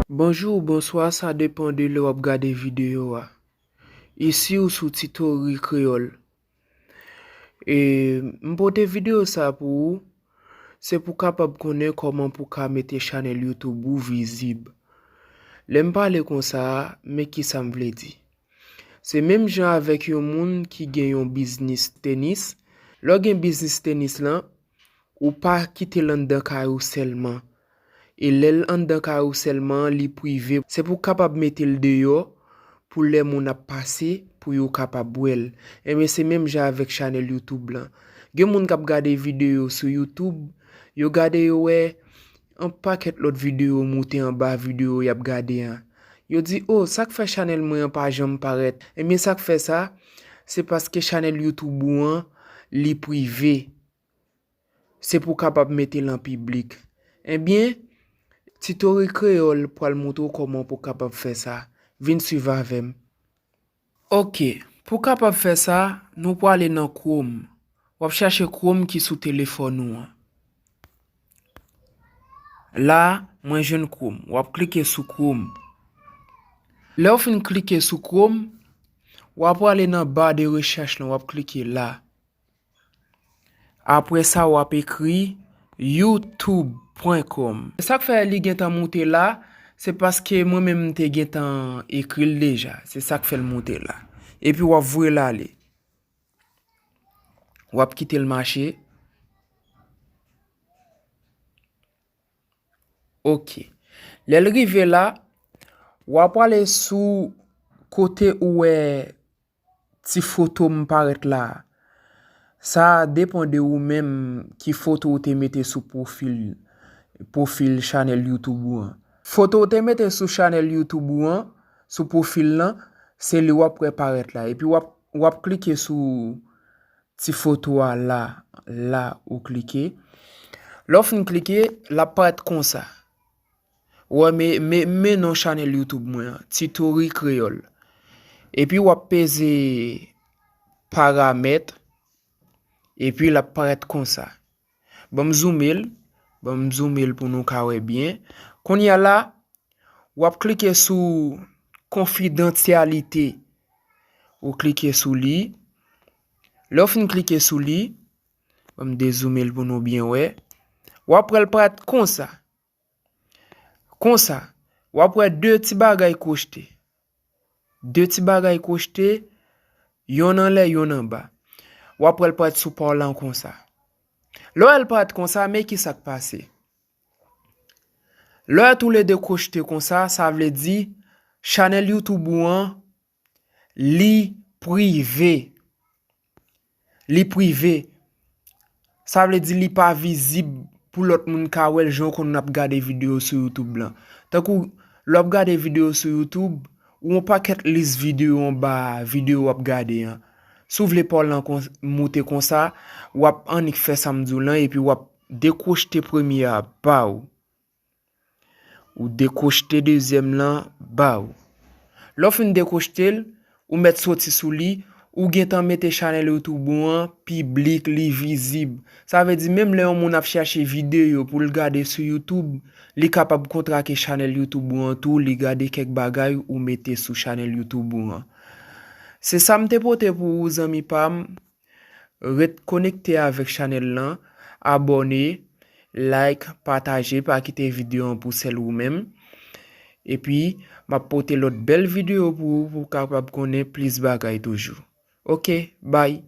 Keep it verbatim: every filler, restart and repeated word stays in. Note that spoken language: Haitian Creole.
Bonjou ou bonswa, sa depann de lè w ap gade videyo a. Isi ou sou Titori Kreyòl. E, m pote videyo sa pou ou, se pou w kapab konnen kòman pou w ka mete chanèl YouTube ou vizib. Lè m pale konsa, men kisa m vle di. Se menm jan avèk yon moun ki gen yon biznis tenis. Lè w gen biznis tenis lan, ou pa kite l anndan kay ou sèlman. E lè l anndan kay ou sèlman, li prive. Se pou w kapab mete l deyò, pou lè moun ap pase, pou yo kapab wè l. Enben, se menm jan avèk chanèl YouTube lan. Gen moun k ap gade videyo sou YouTube, yo gade, yo wè yon pakèt lòt videyo moute anba videyo y ap gade an. Yo di, "O, sa k fè chanèl mwen an pa janm parèt?" Enben, sa k fè sa, se paske chanèl YouTube ou an, li prive. Se pou w kapab mete l an piblik. Enben, Titori Kreyòl pral montre w kòman pou w kapab fè sa. Vin swiv avè m. Oke, pou w kapab fè sa, nou prale nan Chrome. W ap chache Chrome ki sou telefòn ou an. La, mwen jwenn Chrome. W ap klike sou Chrome. Lè w fin klike sou Chrome, w ap prale nan ba de rechèch lan, w ap klike la. Apre sa, w ap ekri youtube pwen kòm. Sa k fè li gentan moute la, se paske mwen menm m te gentan ekri l deja. Se sa k fè l moute la. Epi w ap voye l ale. W ap kite l mache. Oke. Lè l rive la, w ap prale sou kote ou wè ti foto m parèt la a. Sa depann de ou menm ki foto ou te mete sou pwofil, pwofil chanèl YouTube ou an. Foto ou te mete sou chanèl YouTube ou an, sou pwofil lan, se li w ap wè parèt la. Epi w ap, w ap klike sou ti foto a la, la ou klike. Lè w fin klike, l ap parèt konsa. Ou wè, men, men, men non chanèl YouTube mwen an, Titori Kreyòl. Epi w ap peze paramèt, epi l ap parèt konsa. Ban m zoome l, ban m zoome l pou nou ka wè byen. Kounye a la, w ap klike sou konfidansyalite. Ou klike sou li. Lè w fin klike sou li, ban m dezoome l pou nou byen wè. W ap wè l parèt konsa. Konsa, w ap wè de ti bagay kwochte. De ti bagay kwochte, yonn anlè, yonn anba. W ap wè l parèt sou pa w lan konsa. Lè w wè l parèt konsa, men ki sa k pase. Lè w wè toulede kwochte konsa, sa vle di chanèl YouTube ou an, li prive. Li prive. Sa vle di li pa vizib pou lòt moun ka wè l jan w konn ap gade videyo sou YouTube lan. Tankou lè w ap gade videyo sou YouTube, ou yon pakèt lis videyo anba videyo w ap gade an. Si w vle pa w lan kon, moute konsa, w ap annik fè sa m di w lan epi w ap dekwochte premye a ba w. Ou dekwochte dezyèm lan ba w. Lè w fin dekwochte l, ou mèt soti sou li, ou gentan mete chanèl YouTube ou an piblik, li vizib. Sa vle di menm lè yon moun ap chache videyo pou l gade sou YouTube, li kapab kontrake chanèl YouTube ou an tou, li gade kèk bagay ou mete sou chanèl YouTube ou an. Se sa m te pote pou ou, zanmi pa m. Ret konekte avèk chanèl lan, abòne, like, pataje, pa kite videyo an pou sèl ou menm. Epi, m ap pote lòt bèl videyo pou ou, pou w kapab konnen plis bagay toujou. Oke, bay!